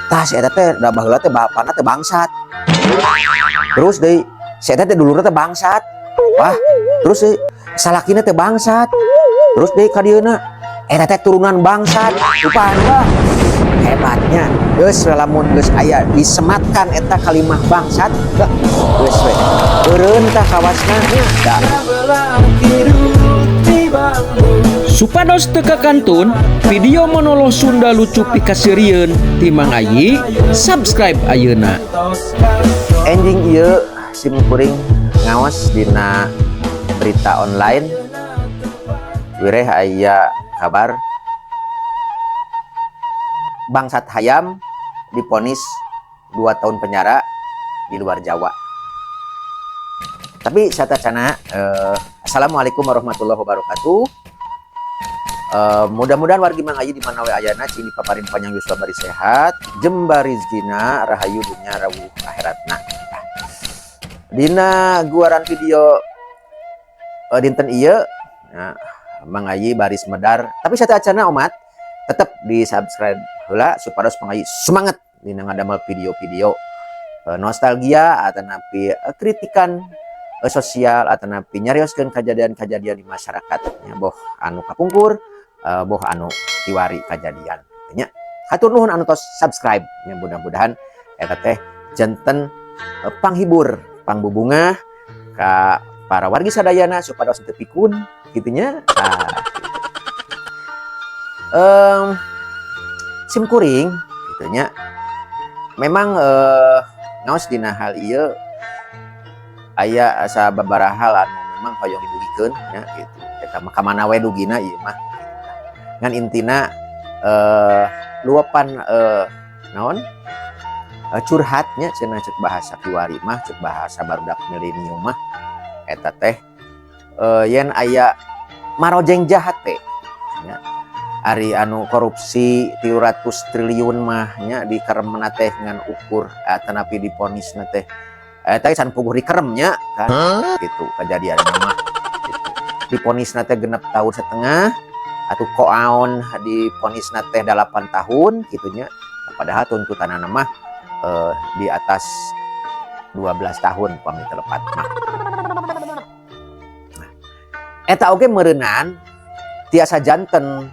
Tah, si eta teh da baheula teh bapana teh bangsat. Terus deui si eta teh dulurna teh bangsat. Wah, terus deui salakina teh bangsat. Terus deui ka dieuna eta teh turunan bangsat. Rupaan wah hebatnya. Geus lamun geus aya disematkan eta kalimah bangsat, dah geus we. Eureun tah kawasna nya da. Supados teu kakantun video monolog Sunda lucu pikaseurieun ti Mang Ayi, subscribe ayeuna. Enjing ieu sim kuring ngaos dina berita online, wireh aya kabar bangsat hayam divonis 2 tahun penjara di luar Jawa. Tapi satacana assalamualaikum warahmatullahi wabarakatuh. Mudah-mudahan wargi Mang Ayi di mana we ayana cing dipaparin panjang yuswa bari sehat, jembar rizkina, rahayu dunya rawuh akhiratna. Nah, dina guaran video dinten ieu nah, Mang Ayi baris medar, tapi satacana omat tetap di subscribe heula supados Mang Ayi semangat dina ngadamel video-video nostalgia atanapi kritikan sosial atanapi nyarioskeun kejadian-kejadian di masyarakat nya, boh anu kapungkur, boh anu kiwari kejadian nya. Hatur nuhun anu tos subscribe nya, mudah-mudahan eta teh janten panghibur, pangbubungah ka para wargi sadayana supados teu pikun kitu nya. Nah, sim kuring kitu nya memang ngaos dina hal ieu aya asa babaraha hal anu memang hoyong didugikeun nya gitu. Eta mah ka mana we dugina ieu mah. Ngan intina luapan naon, curhatnya cenah, cek bahasa kiwari mah, cek bahasa barudak milenium mah eta teh yen aya marojeng jahat teh nya. Ari anu korupsi 300 triliun mah nya dikeremna teh ngan ukur atanapi divonisna teh eta can puguh dikerem nya kan gitu kejadiannya mah gitu. Divonisna teh 6 tahun setengah atau koaon divonisna teh 8 tahun gitu nya, padahal tuntutan mah di atas 12 tahun pami telepat mah. Nah, eta oge meureunan tiasa janten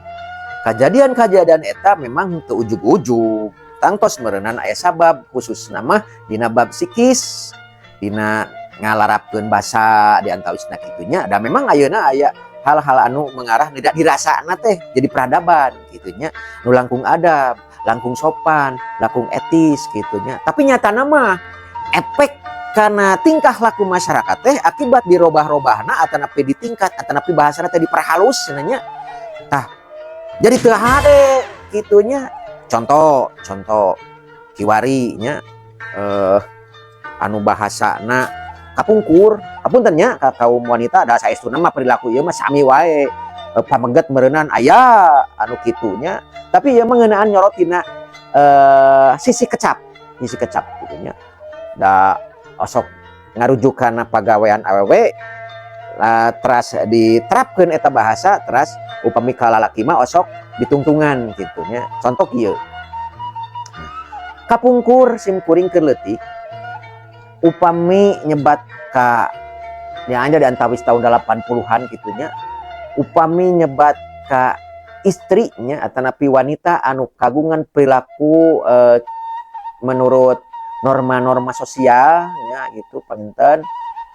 kejadian-kejadian eta memang teu ujug-ujug, tangtos meureunan aya sabab khusus nama dina bab psikis, dina ngalarapkeun basa di antawisna kitu nya. Da memang ayeuna aya hal-hal anu mengarah tidak dirasana teh jadi peradaban kitu nya, nu langkung adab, langkung sopan, langkung etis kitu nya, tapi nyatana mah efek karena tingkah laku masyarakat teh akibat dirobah-robahna atanapi ditingkat atanapi bahasana teh diperhalus cenah. Tah, jadi teu hade kitu nya. Contoh contoh kiwari nya anu bahasana kapungkur, hapunten nya ka kaum wanita, da saestuna mah perilaku ieu mah sami wae, pameget meureunan aya anu kitu nya, tapi ieu mah ngeunaan nyorot dina sisi kecap kitu nya. Da osok ngarujuk kana pagawean awewe teras diterapkeun eta bahasa, teras upami ka lalaki mah osok ditungtungan kitu nya. Contoh kieu, kapungkur sim kuring keur leutik, upami nyebat ka nya anja di antawis tahun 80-an kitu nya, upami nyebat ka istrinya atanapi wanita anu kagungan perilaku menurut norma-norma sosial nya gitu, panginten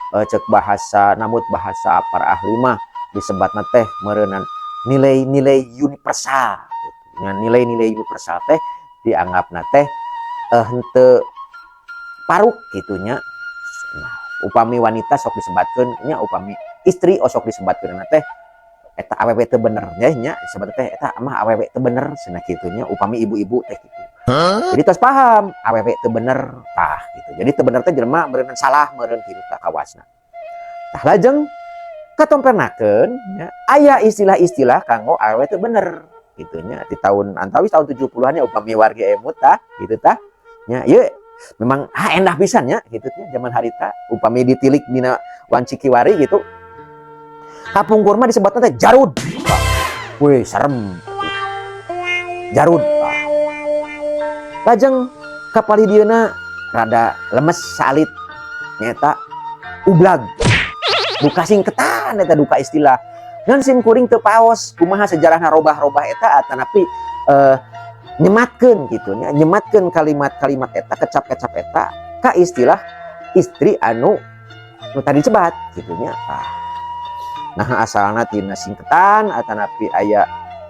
cek bahasa namut bahasa para ahli mah disebatna teh meureunan nilai-nilai universal gitu. Nya, nilai-nilai universal teh dianggapna teh henteu paruk kitu nya. Nah, upami wanita sok disebatkeun nya, upami istri osok disebatkeun teh eta awewe teu bener nya, nya disebut teh eta mah awewe teu bener cenah kitu nya, upami ibu-ibu teh kitu. Jadi tos paham awewe teu bener tah gitu. Jadi teu bener teh jelema meureun salah meureun kitu tah kawasna. Tah, lajeng katompernakeun nya aya istilah-istilah kanggo awewe teu bener gitu nya di tahun antawis tahun 70-an nya, upami wargi emut tah gitu tah nya. Ieu memang ah endah pisan nya gitu nya zaman harita upami ditilik dina wanci kiwari gitu. Kapungkur mah disebutna teh jarud. Wih, serem. Jarud. Ah. Lajeng kapalih dieuna rada lemes salit, nyaeta ublag. Duka singketan eta, duka istilah. Ngan sim kuring teu paos kumaha sejarahna robah-robah eta, atanapi nyematkeun gitu nya, nyematkeun kalimat-kalimat eta, kecap-kecap eta ka istilah istri anu nu tadi sebat gitu nya. Tah, nah, asalna tina singketan atanapi aya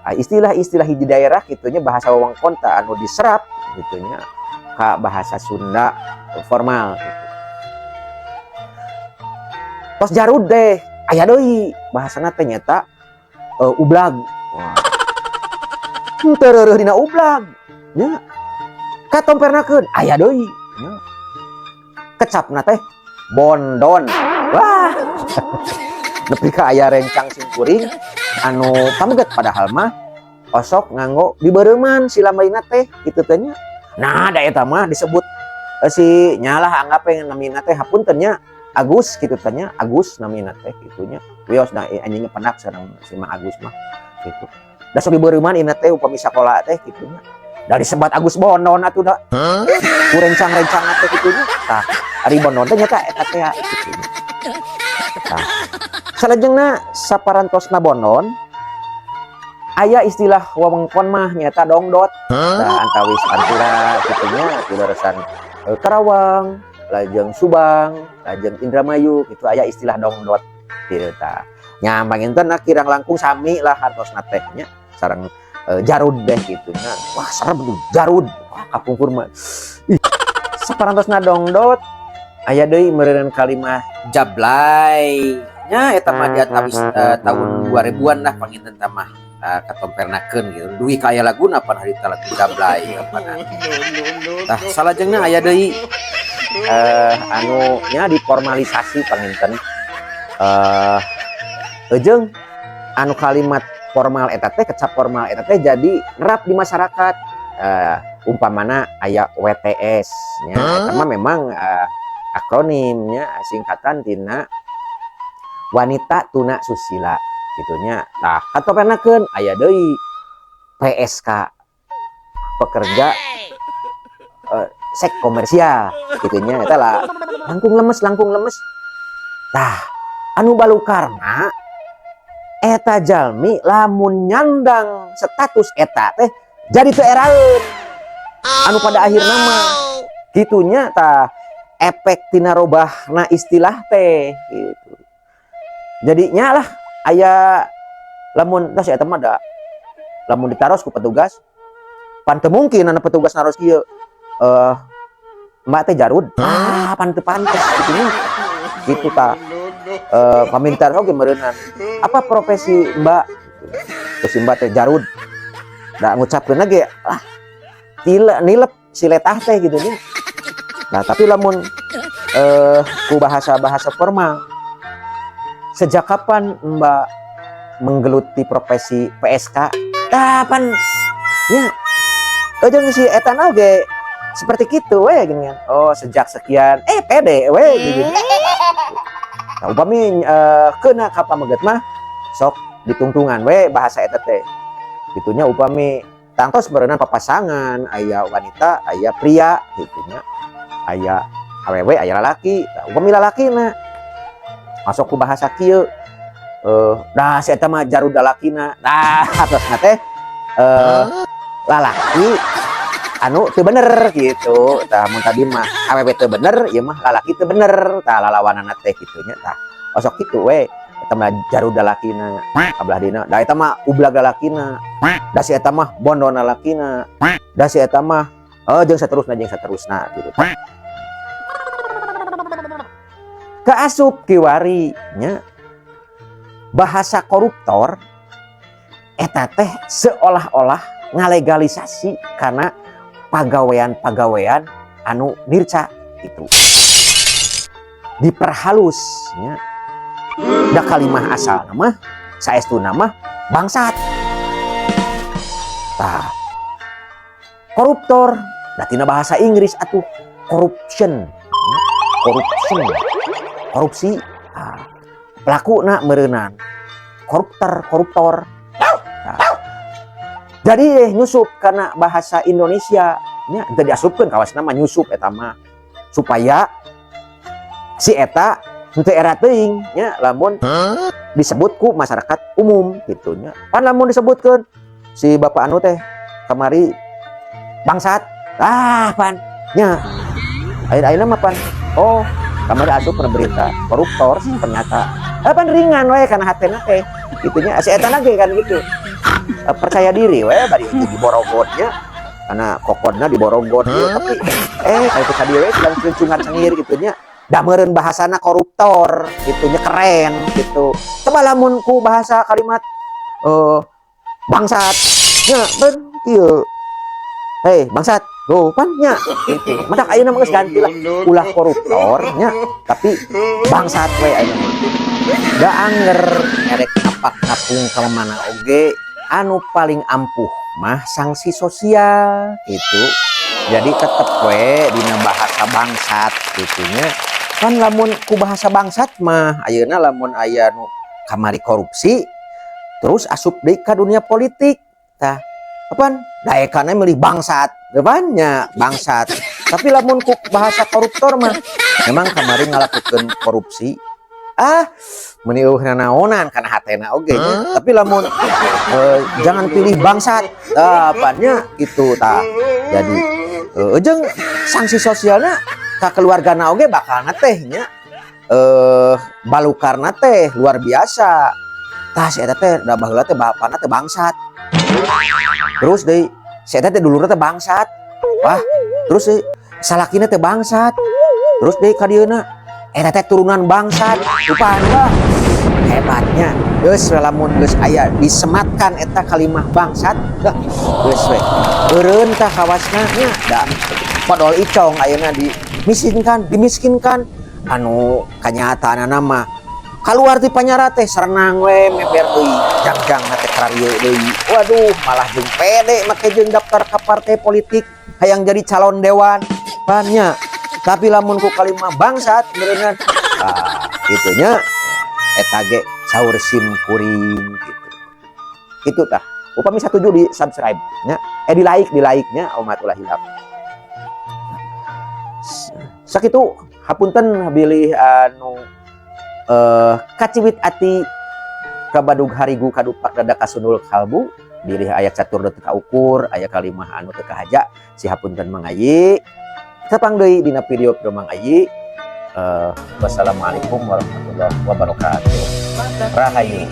istilah-istilah hiji daerah gitu nya, bahasa wewengkon tah anu diserap gitu nya ka bahasa Sunda formal gitu. Tos jarud deh, aya deui bahasana teh, nyaeta ublag. Wah. Henteu reureuh dina ublag nya. Katompernakeun aya deui nya. Kecapna teh bondon. Wah. Nepi ka aya rencang simkuring anu pameget, padahal mah osok nganggo dibeureuman si lambaina teh kitu teh nya. Nah, da eta mah disebut si nyalah anggap yang namina teh, hapunten nya, Agus gitu teh nya, Agus namina teh kitu nya. Wios da anjingnya penak sareng si Mang Agus mah gitu. Da sok dibeureuman ina teh upami sakola teh kitu nya. Da disebat Agus Bondon atuh da. Ku rencang-rencang teh kitu nya. Tah, ari Bondon teh nyata eta teh kitu nya. Tah. Salajengna saparantosna Bondon, aya istilah wewengkon mah nyata dongdot. Nah, antawis Pantura kitu nya, pileresan Karawang, lajeng Subang, lajeng Indramayu gitu aya istilah dongdot kieu tah. Nya panginten kirang langkung sami lah hartosna teh nya sareng jarud deh gitu nya. Wah, serem tuh jarud. Wah, kapungkur mah. Ih, saparantosna dongdot aya deui meureun kalimah jablay. Nya eta mah di antawis tahun 2000-an lah panginten tah mah katompernakeun gitu. Dugi ka aya laguna pan harita, lagu jablay apana. Tah, salajengna aya deui anu nya diformalisasi panginten jeung anu kalimat formal eta teh, kecap formal eta teh jadi nerap di masyarakat. Umpamana aya WTS nya, eta mah memang akronimnya, singkatan tina wanita tuna susila gitu nya. Tah, katompernakeun aya deui PSK, pekerja seks komersial gitu nya. Eta lah langkung lemes, langkung lemes. Tah, anu balukarna eta jalmi lamun nyandang status eta teh jadi teu eraeun anu pada akhirna mah kitu nya. Tah, efek tina robahna istilah teh gitu. Jadinya lah aya lamun tas eta mah da lamun ditaros ku petugas pan teu mungkin anu petugas naros kieu, "Mbak teh jarud?" Ah, pan teu pantes gitu nya gitu. Tah, pamintar oge meureunan, "Apa profesi Mbak?" Terus si Mbak teh jarud, da ngucapkeun ge lah tila nilep si letah teh gitu nya. Nah, tapi lamun ku bahasa-bahasa formal, "Sejak kapan Mbak menggeluti profesi PSK?" Tah, pan nya jeung si eta oge seperti kitu we gini kan, "Oh, sejak sekian," pede we gitu. Nah, upami keuna ka pameget mah sok ditungtungan we bahasa eta teh kitu nya. Upami tangtos berenang papasangan, aya wanita, aya pria gitu nya, aya awewe, aya lalaki. Nah, upami lalakina masuk ku bahasa kieu, "Dah si eta mah jarud lalakina." Nah, atasna teh lalaki anu teu bener gitu. Tah, mun tadi mah awewe teu bener, ieu mah lalaki teu bener. Tah, lalawanana teh kitu nya. Tah, osok kitu we, "Eta mah jarud lalakina," kabelah dina, "Da eta mah ublag lalakina, da si eta mah bondon lalakina, da si eta mah," oh, jeung saterusna gitu. Kaasup kiwari nya bahasa koruptor eta teh seolah-olah ngalegalisasi karena pagawean-pagawean anu nirca itu diperhalus nya. Da kalimah asal mah saestuna mah bangsat. Tah, koruptor da tina bahasa Inggris atuh, corruption, corruption, korupsi. Ah, pelakuna meureunan koruptor, koruptor. Nah, jadi nyusup karena bahasa Indonesia Nya henteu diasupkeun, kawasna mah nyusup eta mah supaya si eta henteu era teuing nya lamun disebut ku masyarakat umum gitu nya. Pan lamun disebutkeun si bapak anu teh kamari bangsat, ah, pan nya ayeuna mah pan, oh, kamari asup pernah berita koruptor sih ternyata. Eh, pan ringan we kana hatena teh gitu nya. Si eta ge kan gitu. Eh, percaya diri we bari itu diborogot nya, karena kokodna diborogot ya, tapi eh kayak tadi we sedang cungar cengir gitu nya, da meureun bahasana koruptor gitu nya, keren gitu. Coba lamun ku bahasa kalimat bangsat nya, ben kieu, "Hei, bangsat," tuh pan nya gitu. Matak ayeuna mah geus ganti lah, ulah koruptor nya, tapi bangsat we ayeuna mah. Da anger erek napak ngapung ka mana oge, anu paling ampuh mah sanksi sosial gitu. Jadi tetep we dina bahasa bangsat gitu nya. Kan lamun ku bahasa bangsat mah ayeuna lamun aya nu kamari korupsi terus asup deui ka dunia politik, tah apaan daekana milih bangsat depannya bangsat. Tapi lamun ku bahasa koruptor mah memang kamari ngalakukeun korupsi, ah, meuni euweuh nanaonan kana hatena oge nya. Tapi lamun jangan pilih bangsat, tah nya gitu. Tah, jadi jeung sanksi sosialnya ka keluargana oge bakalna teh nya balukarna teh luar biasa. Tah, si eta teh da baheula teh bapana teh bangsat, terus deui si eta teh dulurna teh bangsat, wah, terus deui salakina teh bangsat, terus deui ka dieuna eta teh turunan bangsat. Rupana wah, hebatnya. Geus we, lamun geus aya disematkan eta kalimah bangsat, dah geus we eureun. Tah, kawasna nya da podol icong ayeuna dimiskinkan, dimiskinkan, anu kanyataanna mah keluar ti panyara teh sarenang we, meber deui, jangjang teh kararieu deui. Waduh, malah jeung pede make jeung daftar ka partai politik hayang jadi calon dewan pan nya. Tapi lamun ku kalimah bangsat meureunnan, ah, kitu nya. Eta ge saur sim kuring gitu. Itu tah, upami satuju di subscribe nya, eh, di like, di like nya. Omat ulah hilap. Sakitu, hapunten bilih anu kaciwit ati, kabadug harigu, kadupak dada, kasundul kalbu, bilih aya catur teu kaukur, aya kalimah anu teu kahaja, sihapunten Mang Ayi. Tepang deui dina video Mang Ayi. Wassalamualaikum warahmatullahi wabarakatuh. Rahayu.